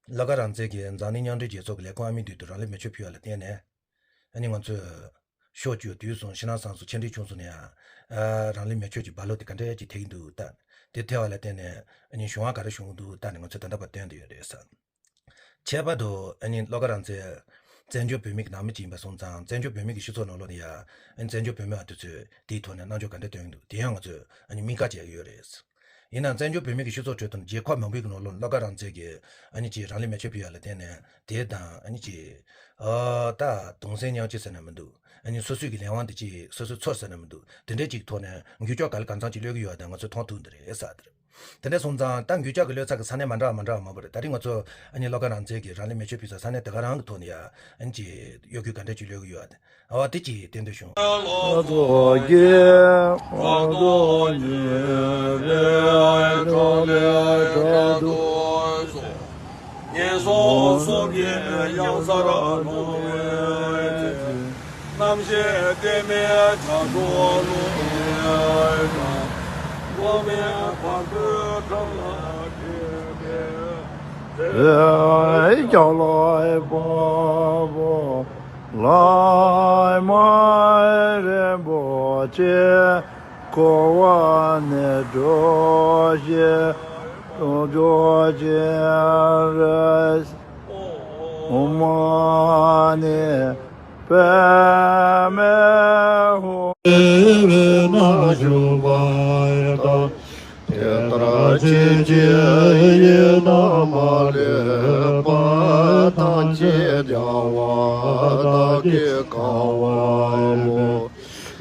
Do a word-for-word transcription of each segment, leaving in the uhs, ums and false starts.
བླ་དགའ་རང་བཙན་གྱིས་འཛམ་གླིང་མཉམ་འབྲེལ་རྒྱལ་ཚོགས་ཀྱི་ལས་ཁུངས་ཨ་མི་འདུས་དུ་རང་ལུས་མེ་མཆོད་ཕུལ་བ་ལ་བརྟེན་ནས། ཨ་ནི་ང་ཚོས་ཤོག་བཅུ་དུས་སོང་ཕྱི་ནང་གསང་གསུམ་ཆེ་འབྲིང་ཆུང་གསུམ་ནས་ཡང་རང་ལུས་མེ་མཆོད་ཀྱི་རྦ་ཀློང་དེ་ག་འདྲ་ཅིག་ཐེབས་ཀྱི་འདུག་ལྟ། དེ་ཐེབས་པ་ལ་བརྟེན་ནས་ཨ་ནི་གཞུང་བ་ག་རེ་བྱུང་གི་འདུག་ལྟ་ནས་ང་ཚོས་ད་ལྟ་བར་སྟོན་བསྡད་ཡོད་རེད་ཟེར། ཁྱད་པར་དུ་ཨ་ནི་བླ་དགའ་རང་བཙན་བཙན་བྱོལ་བོད་མི་གི་ནང་མི་ཅིག་ཡིན་པ་སོང་ཙང་བཙན་བྱོལ་བོད་མི་གི་སྤྱི་ཚོགས་ནང་ལོགས་ནས་ཡང་ཨ་ནི་བཙན་བྱོལ་བོད་མི་བ་དེ་ཚོས་དེའི་ཐོག་ནས་རྣམ་འགྱུར་ག་འདྲ་སྟོན་གྱི་འདུག་དེ་ཡང་ང་ཚོས་ཨ་ནི་སྨིན་ཁ་བྱེད་ཀྱི་ཡོད་རེད། ཡིན་ནའང་བཙན་བྱོལ་བོད་མི་གི་སྤྱི་ཚོགས་ཁྲོད་དུ་རྒྱལ་ཁབ་མང་པོའི་གི་ནང་ལོགས་བླ་དགའ་རང་བཙན་གྱིས་ཨ་ནི་ཅིག་རང་ལུས་མེ་མཆོད་ཕུལ་ཡ་ལ་བརྟེན་ནས་དེ་དང་ཨ་ནི་ཅིག་ཨ་ད་གདུང་སེམས་མཉམ་སྐྱེད་ཟེར་ན་མི་འདུག་ཨ་ནི་སོ་སོའི་གི་ལས་དབང་དེ་ཅིག་སོ་སོའི་ཚོར་ཟེར་ན་མི་འདུག་དེ་འདྲའི་ཅིག་ཐོག་ནས་འགྱུར་ལྡོག་ག་ལ་གང་འཚམ་ཅིག་སླེབས་ཀྱི་ཡོད་པ་དེ་ང་ཚོས་མཐོང་ཐུབ་འདི་རེད་ཟེར་དེ་རེད། དེ་འདྲ་སོང་ཙང་ད་འགྱུར་ལྡོག་གི་སླེབས་ཚད་ཀྱི་ས་གནས་མ་འདྲ་བ་མ་འདྲ་བ་མང་པོ་རེད། ད་རིང་ང་ཚོ་ཨ་ནི་བླ་དགའ་རང་བཙན་གྱིས་རང་ལུས་མེ་མཆོད་ཕུལ་ས་ས་གནས་དེ་ག་རང་གི་ཐོག་ནས་ཡ་ཨ་ནི་ཅིག་གཡོ་འགུལ་ག་འདྲ་ཅིག་སླེབས་ཀྱི་ཡོད་པ་དེ། ཨ་བ་དེ་ཅིག་བསྟན་འདོད་བྱུང་། ཚོགས་ཀྱི་དབང་དུ་ཉེ་བའི་གྲོགས་ལས་གྲོགས་སུ། ངན་སོང་གསུམ་གྱི་གཡང་སར་ལྷུང་བའི་ཚེ། རྣམ་ཤེས་གཏད་མེད་ཕྱག་རྡོར་ལུང་པའི་བྲག་འགོག་མེད་བར་དོའི་འགྲམ་ལ་བསྒྲིལ་ཏེ། ལྕགས་ལ་དཔའ་བོ་བླ་མ་རིན་པོ་ཆེ། འཁོར་བ་ནས་སྒྲོལ་བྱེད་སྐྱོབ་བྱེད་རེད། ཨོཾ་མ་ཎི་པདྨེ་ཧཱུྃ། ན་བཞུགས་པ་དང་། དེ་ལྟར་ཕྱིན་ཆད་ཡིད་ན་མ་ལུས་པ། ཐམས་ཅད་རྒྱལ་བ་དག་གིས་གང་བར་བསྔོ།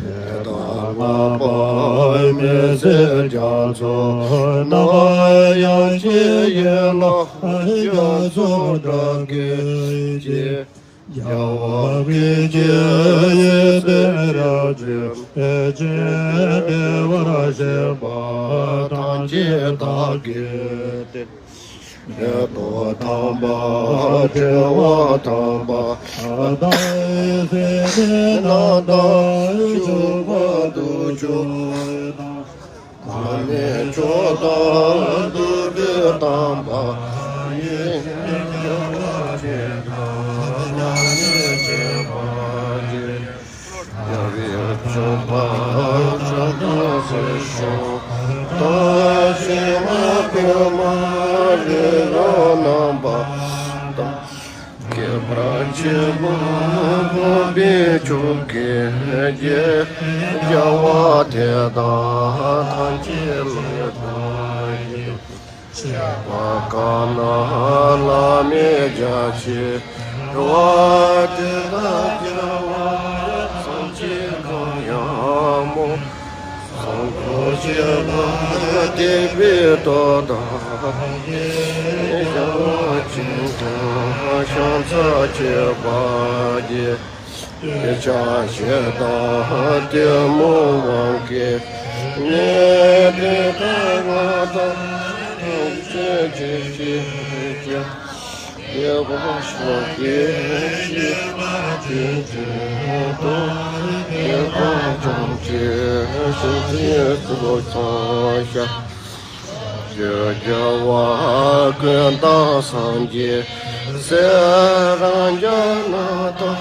དེ་དག་བསྔགས་པ་མི་ཟད་རྒྱ་མཚོ་ནང་། ཡེ་ཤེས་ཡན་ལག་རྒྱ་མཚོའི་སྒྲ་སྐད་ཀྱིས། རྒྱལ་བ་ཀུན་གྱི་ཡིད་བདེ་རབ་འབྱོར་ཕྱིར། བདེ་བར་གཤེགས་པ་ཐམས་ཅད་བདག་གིས་བསྟེན། མེ་ཏོག་དམ་པ་དྲི་བ་དམ་པ་དང་། སེར་སྣ་དང་བྱུང་བ་དུ་ཆུ་དང་། མ་ཎི་མཆོག་དང་བདུད་བཞི་དམ་པ་ཡིས། རྒྱལ་བའི་བྱུང་བ་ཕྱག་རྡོར་སྲས་ཤོག་དང་། ཤེས་རབ་ཀུན་མ་རིག་རང་རྣམ་པ་དང་། ཁྱད་པར་ཆེན་པོ་འཕགས་པའི་ཆོས་ཀྱི་རྒྱལ། རྒྱལ་བ་དེ་དག་ཐམས་ཅད་ལ་བདག་ཡིད་ཆེས་པ། གང་རྣམས་བླ་མའི་རྒྱ་ཆེ་བ། དེ་དག་རྒྱལ་བ་སངས་རྒྱས་གང་ཡང་སྨོད། སངས་རྒྱས་ཆོས་ལ་དད་པའི་སྟོབས་དང་། བྱང་ཆུབ་ཀྱི་ཕྱག་འཚལ་མཆོད་པར་བགྱི། དེ་ཕྱིར་ཞེ་སྡང་གཏི་མུག་དབང་གིས་ནི། དེ་དག་ང་དང་ཐམས་ཅད་ཀྱི་རྒྱུད་ཀྱི། དེ་བ་ཤོག་གི་ཤེས་པ་དེ་ཇི་ལྟར། དེ་བ་ཅུང་ཟད་ཤོག་གི་ཚུལ་ཚང་ཤར། རྒྱལ་བ་ཀུན་བདག་སངས་རྒྱས་སྲས། རང་རྒྱལ་རྣམ་དག་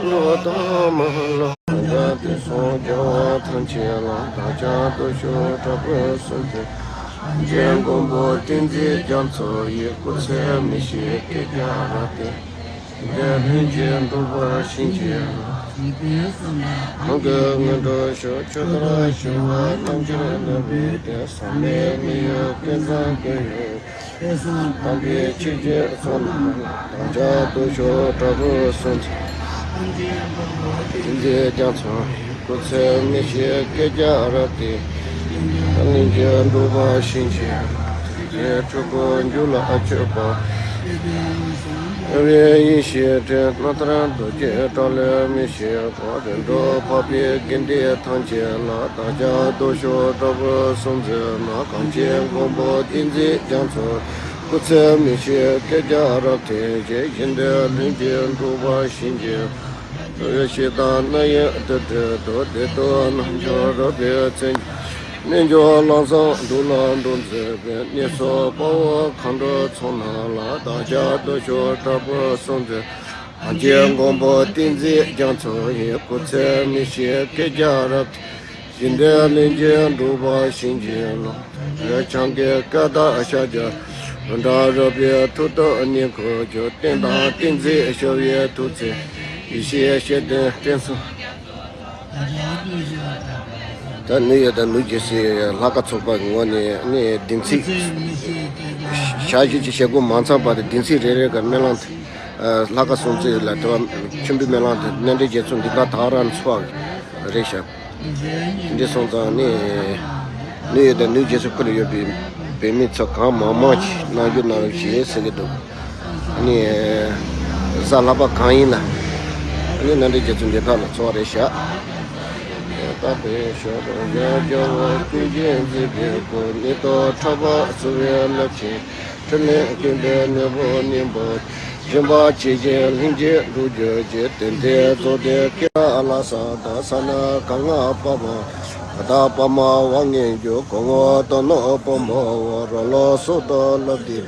བློ་དང་མི་སློབ། རྒྱལ་དུ་སོང་རྒྱལ་བ་ཐམས་ཅད་ལ། བདག་ཀྱང་སྟོབས་མཆོག་དྲག་པོས་གསོལ་འདེབས། གངས་ཅན་མགོན་པོ་བསྟན་འཛིན་རྒྱ་མཚོ་ཡི། སྐུ་ཚེ་མི་ཤིགས་བསྐལ་བརྒྱར་རབ་བརྟན། དེང་འདིར་ལྷུན་གྱིས་འགྲུབ་པར་བྱིན་གྱིས་རློབས། གང་གི་སྔོན་འགྲོར་ཞུགས་ཆོས་དར་ཞུ་བ། རྣམ་འགྱུར་ནོར་བུའི་སྡེ། ཟག་མེད་མི་གཡོ་ཀུན་བཟང་ཀུན་ཡོད། དེ་བཟང་དམ་པའི་ཆོས་ཀྱི་ཚོགས་རྣམས་ལ། བདག་ཀྱང་སྟོབས་མཆོག་དྲག་པོས་གསོལ་འདེབས། བསྟན་འཛིན་རྒྱ་མཚོ་ཡི། སྐུ་ཚེ་མི་ཤིགས་བསྐལ་བརྒྱར་རབ་བརྟན། ལྷུན་གྱིས་འགྲུབ་པར་བྱིན་གྱིས་རློབས། དེང་འདིར་འཁྲུལ་འཁོར་རྒྱུད་ལ་སྤྱོད་པ། རེ་བའི་ཡེ་ཤེས་སྤྲིན། རྣམ་ཐར་རྡོ་རྗེའི་གྲགས་ལས་མི་ཤིགས་པ། རིམ་གྲོ་འཕགས་པའི་དགེ་འདུན་ཐམས་ཅད་ལ། བདག་ཀྱང་སྟོབས་མཆོག་དྲག་པོས་གསོལ་འདེབས་ན། གངས་ཅན་མགོན་པོ་བསྟན་འཛིན་རྒྱ་མཚོ། སྐུ་ཚེ་མི་ཤིགས་བསྐལ་བརྒྱར་རབ་བརྟན་ཞིང་། དེང་འདིར་ལྷུན་གྱིས་འགྲུབ་པར་བྱིན་གྱིས། རེ་བའི་ཡེ་ཤེས་དང་རྣམ་གཡེང་དུ་བྲལ་དུ། བདེ་སྟོབས་རྣམ་འཕྲུལ་རོལ་པའི་མཚོན་ཆ། རྣལ་འབྱོར་ལམ་བཟང་འགྲོ་ལ་འགྲོ་མཛད་པའི། གནས་གསུམ་དཔའ་བོ་མཁའ་འགྲོ་ཚོགས་རྣམས་ལ། བདག་ཅག་སྟོབས་མཆོག་དྲག་པོས་གསོལ་འདེབས། ཨ་ལྕེ་མགོན་པོ་ཏིང་འཛིན་རྒྱ་མཚོ་ཡི། སྐུ་ཚེ་མི་ཤིགས་སྐད་རྒྱག་རབ། ཞི་བདེ་གླིང་རྗེ་འགྲོ་བ་ཞིང་གི་ལམ། འོད་འཆང་གི་སྐད་དང་ཤཱཀྱ། རུ་དྲ་རོལ་པའི་ཐུགས་སྟོབས་ཉིད་ཁོ་སྐྱོབ། རྟེན་དང་ཏིང་འཛིན་ཞི་བའི་ཐུགས་བརྩེ། ཡེ་ཤེས་ཤེར་ཕྲེང་སྟེང་གསུམ། ད་ནུས་ཡོད་དང་ནུས་གྱིས་སུ་ཡོད་ལྷ་ཁང་ཚོགས་པ་གི་ངོས་ནས་ནི་བདེན་ཚིག་ཞག་བཞི་གི་བྱེད་སྒོ་མ་ཚང་བར་དུ་བདེན་ཚིག་རེ་རེ་གི་སྨོན་ལམ་དེ། ལྷ་ཁང་སྲུང་བརྩི་ལ་དེ་བ་མཆོད་འབུལ་སྨོན་ལམ་དེ་གནམ་རི་རྒྱལ་ཚོགས་འདི་ག་ད་རང་ཚོགས་རེད་ཤག་འདི་སོང་ཙང་ནི་ནུས་ཡོད་དང་ནུས་གྱིས་སུ་ཁུལ་ཡོད་པའི་བོད་མི་ཚོ་གང་མང་མང་ཞིག་གནང་རྒྱུ་གནང་རོགས་ཞེས་ཟེར་གྱི་འདུག་ནི་གཟའ་ལྷག་པ་གང་ཡིན་ལ། ནི་གནམ་རི་རྒྱལ་ཚོགས་འདི་དག་ལ་ཚོགས་རེད་ཤག་ད་དེ་ཞོགས་དང་ཡང་རྒྱལ་བ་ཀུན་གྱི་མཛེས་པའི་སྐུ། ནད་གདོན་ཕྲག་པ་འཚོ་བའི་རླབས་ཆེན། འཕྲིན་ལས་ཀུན་པའི་ནོར་བུ་སྙིང་པོ། སྦྱིན་པ་ཇི་བཞིན་ལྷུན་གྱིས་འགྲུབ་གྱུར་ཅིག་དེང་འདིར་རྫོགས་ཏེ་སྐྱེ་རྒ་ལ་ས་དང་ས་ན་གང་ང་པ་མ། ད་ལྟ་པ་མ་བ་ངན་གྱུར་གོང་འོག་དོན་ནོར་བུ་མོ་འོ་རོ་ལོ་སོགས་དང་སློབ་སྟེ།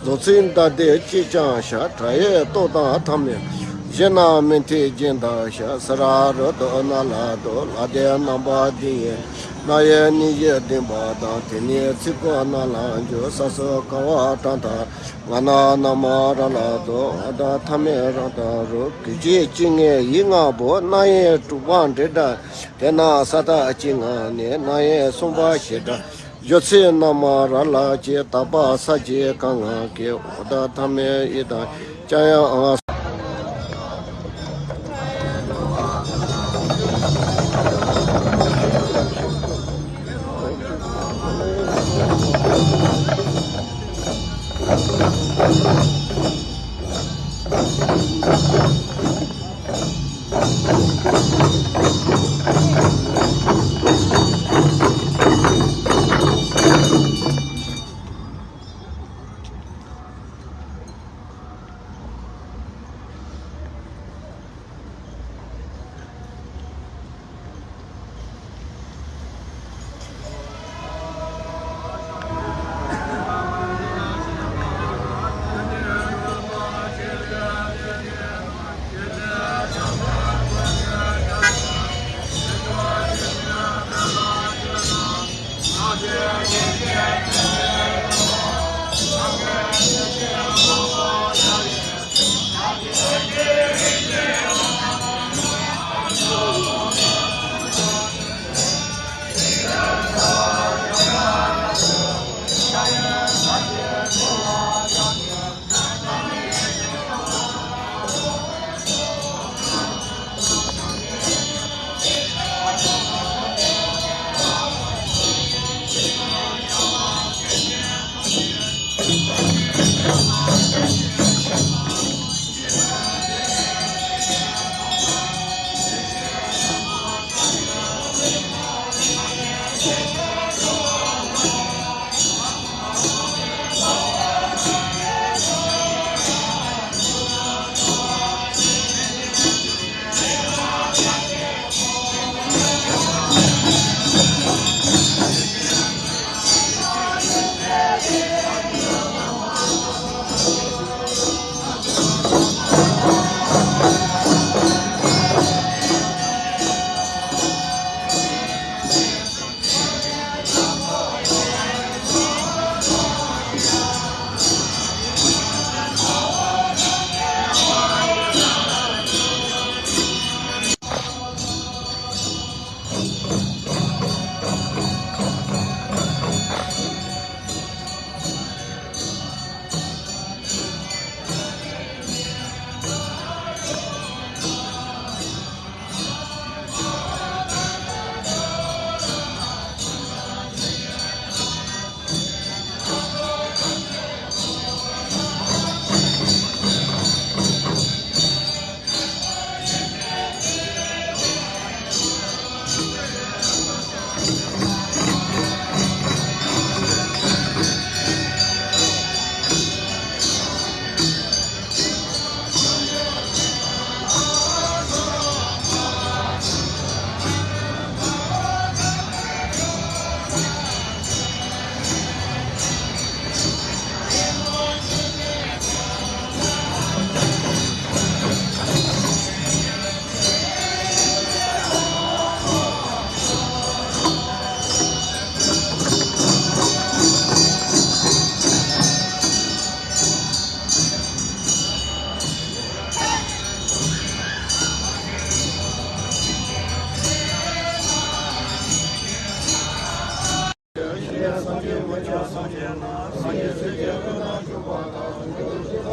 རྫོགས་ཚིག་མཐའ་དེ་གཅིག་ཀྱང་བཞག་དགྲ་ཡི་ལྟོ་དང་ཐ་མལ། གཞན་རྣམས་མུ་མཐུད་སྦྱིན་བདག་བྱ། ས་ར་རུ་དོ་ན་ལ་དོ་ལ་དེ་རྣམ་པ་འདི་ཡི། རྣ་ཡི་ནི་ཡི་ལྡན་པ་དང་། དེ་ནི་ཚིག་གོ་རྣ་ལ་འཇུག་ས་སུ་ག་བ་དྲང་ཐག་ང་ན་ན་མ་ར་ལ་དོ། ཨ་ད་ཐ་མལ་རང་དང་རུ། གི་ཅི་ཅི་ངེ་ཡིག་ལྔ་པོ། རྣ་ཡི་དྲུག་པ་འདྲེ་སྒྲ། དེ་ན་ས་ཐག་གཅིག་ངང་ནས། རྣ་ཡི་གསུམ་པ་ཞེ་སྒྲ། སྦྱོར་ཚིག་རྣ་མ་ར་ལ་གཅིག་དག་པ་ས་གཅིག་གང་ང་གི། འོ་ད་ཐ་མལ་ཡི་དང་ཅང་ཡང་ཨང་།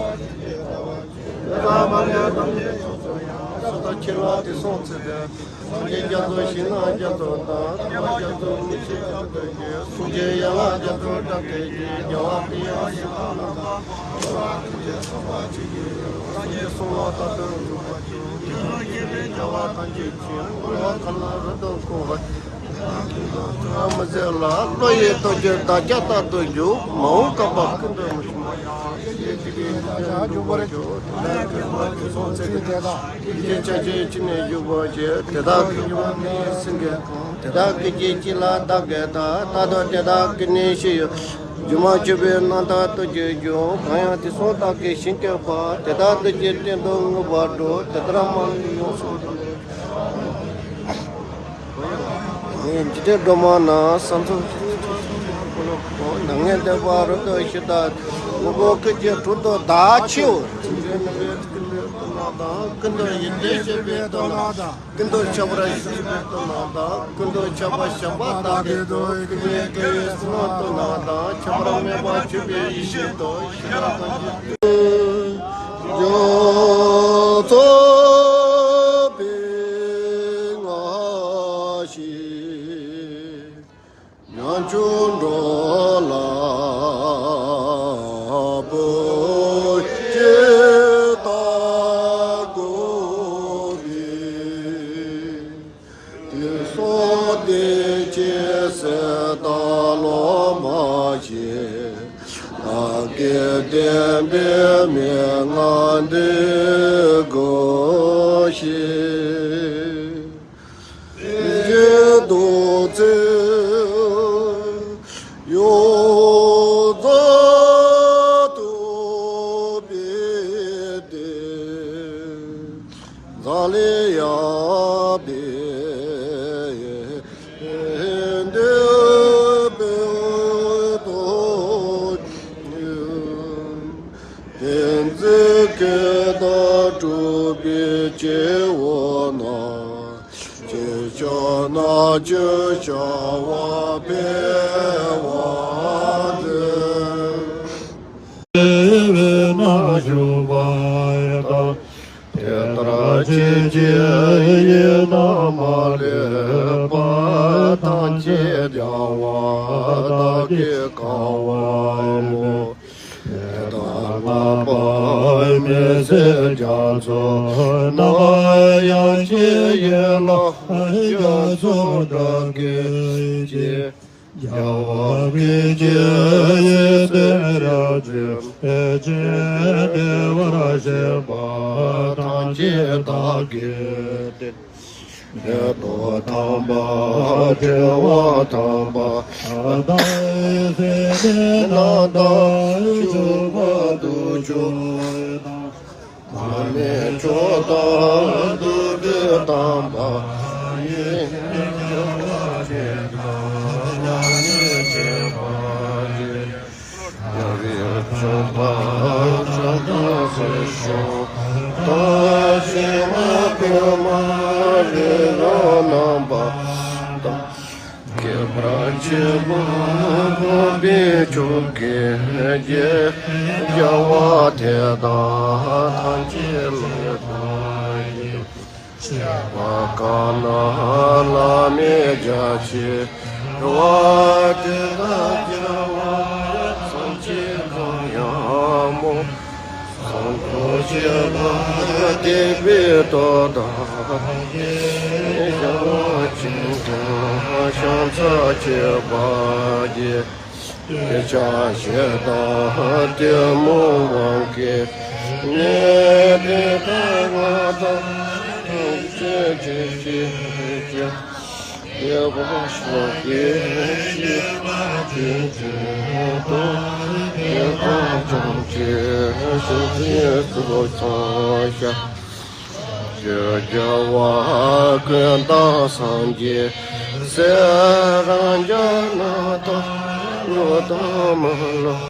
ཡོད་ཚད་མ་ལས་ཐམས་ཅད་ཆོས་སུ་ཡང་སུ་དང་ཁྱེད་ལ་དེ་སོང་ཚེ་དེ། སངས་རྒྱས་རྒྱ་མཚོ་ཞིང་ན་རྒྱ་མཚོ་དང་། ཐར་པ་རྒྱ་མཚོ་མི་ཤེས་རྒྱ་མཚོ་ཡི། གསུང་གཅིག་ཡན་ལག་རྒྱ་མཚོ་བཀྲམ་སྟེ་གི། རྒྱལ་བ་དེ་ཡང་ཞིང་ཁམས་ན་དང་། འགྲོ་བ་ཐམས་ཅད་སངས་པར་བྱེད་ཀྱི། སངས་རྒྱས་གསུང་ལ་བདག་ཏུ་འཇུག་པར་ཤོག །དེ་ལ་མཁས་པས་རྒྱལ་བ་ཐམས་ཅད་ཀྱིས། བསྐོར་བ་གང་ལ་རབ་ཏུ་བསྐོར་བ། མི་ཟད་ལ། བློ་ཡི་སྟོབས་ཀྱིས་བདག་ཅག་རྟག་ཏུ་འཇུག །མ་འོངས་བསྐལ་པ་ཀུན་ཏུ་མི་ཤིགས་པ། ཡང་ཞེས་བྱ་བའི་ཡིད་ཀྱིས་འཇུག་པར་བྱེད། དེ་ལ་མཁས་པ་དེ་སོང་ཚེ་དེ་དག །ཡིད་ཀྱི་ཆ་ཤས་ཀྱིས་ནི་འཇུག་པར་བྱེད། དེ་དག་གི་འཇུག་པ་མི་ཡི་སེང་གེ་གང་། དེ་དག་གི་རྒྱུད་གཅིག་ལ་བདག་གིས་བལྟ། རྟག་ཏུ་དེ་དག་གི་ནི་ཤེས་ཡོན། སྒྱུ་མ་ཆུད་པའི་རྣམ་ཐར་ལྟ་བར་འགྱུར། གང་ཡང་དེ་སོང་བདག་གིས་ཞིང་བསྐྱོད་པ། དེ་དག་བདུད་ཀྱི་སྟེང་དུ་མངོན་པར་འགྲོ། དེ་ལྟར་མ་ལུས་ཡོངས་སུ་འཇིག་རྟེན་སྒྲོན་མ་རྣམས་ས་མཚམས། སྣང་ངེ་འདོད་པ་རབ་ཏུ་ཞི་དང་། དངོས་པོ་ཀུན་གྱི་དྲུང་དུ་བདག་མཆིའོ། ཀུན་ཏུ་ཡིད་བརྟན་ཞེས་པའི་དོན་དང་། ཀུན་ཏུ་ཁྱབ་པར་ཞུ་བའི་དོན་དང་། ཀུན་ཏུ་ཁྱབ་པ་ཞེས་པ་དག་གི་དོན། ཀུན་ནས་སྐྱེ་བའི་བསོད་ནམས་དོན་དང་། ཁྱད་པར་མེད་པར་གྱུར་པའི་ཡེ་ཤེས་དང་། ཤེས་རབ་དང་། རྒྱ་མཚོ་པདྨ་ཞེས། ཉམ་ཆུང་འགྲོ་ལ་བུ་སྐྱེས་དང་དགོས་པའི། དུས་གསུམ་བདེ་ཆེན་གསེར་ལྟར་ལོངས་མ་སྤྱད། བདག་གིས་བསྟན་པའི་མན་ངག་འདི་གོ་ཞིག །རྗེ་བདུད་རྩི་ཡོངས་རྫོགས་ཐུབ་པའི་གཏེར། འཛམ་གླིང་ཡངས་པའི་འདུས་པའི་ཏོག་ཏུ། བསྟན་འཛིན་སྐད་དང་གྲུབ་པའི་སྐྱེ་བོ་རྣམས། ཅི་བྱ་ན་ཅི་བྱ་བ་འཕེལ་བར་མཛོད། དེ་བས་ན་བཞུགས་པ་དང་། དེ་ལྟར་ཅི་བགྱིས་ཡིན་ན་མ་ལུས་པ། ཐམས་ཅད་རྒྱལ་བ་བདག་གིས་བཀའ་བསྒོ། དེ་དག་བསྔགས་པ་མི་ཟད་རྒྱ་མཚོ་རྣམས། དབྱངས་ཅན་ཡན་ལག་རྒྱ་མཚོའི་སྒྲ་སྐད་ཀྱིས། རྒྱལ་བ་ཀུན་གྱི་ཡིད་བརྟན་རབ་བརྗིད་ཅིང་། བདེ་བར་གཤེགས་པ་ཐམས་ཅད་བདག་གིས་བསྟེན། མེ་ཏོག་དམ་པ་དྲི་བ་དམ་པ་དང་། སེར་སྣའི་རྣམ་པར་བྱུག་པ་དུག་མཆོག་དང་། མར་མེ་མཆོག་དང་བདུད་བཞི་དམ་པ་ཡིས། རྒྱལ་བ་དེ་དག་ཉམས་ལེན་བྱེད་པར་བགྱི། རྒྱལ་བའི་མཆོད་པ་ཕྱག་དང་སྲིད་ཞུ་དང་། ཞིང་ལ་ཕུད་མ་རི་རབ་རྣམ་པ་དང་། ཁྱད་པར་ཆེ་བ་དགོངས་པའི་ཆོ་གས་བརྒྱན། རྒྱལ་བ་དེ་དག་ཐམས་ཅད་ལ་བདག་གིས། བྱེད་པ་གང་རྣམས་བླ་མེད་རྒྱ་ཆེ་བ། དེ་དག་རྒྱལ་བ་སངས་རྒྱས་གང་ཡང་སྨོད། སངས་རྒྱས་བཅས་པ་དད་པས་བསྟོད་དང་། བྱང་ཆུབ་ཀྱི་ཕྱག་འཚལ་བྱེད་པར་བགྱི། དེ་ཕྱིར་ཞེ་སྡང་གཏི་མུག་དབང་གིས་ནི། དེ་དག་སྔར་དང་ཡང་ཕྱིས་ཀྱང་། བདེ་བར་གཤེགས་པའི་ཕྱིར་ན་རྗེས་སུ་བདག་གིས་བསྟན་པ་ཐམས་ཅད་ཕྱོགས་བཅུའི་ཕྱོགས་མཚམས་བཞག །ཆོས་རྒྱལ་བ་ཀུན་བདག་སངས་རྒྱས་སྲས། རང་རྒྱལ་རྣམས་དང་བློ་དང་མི་སློབ།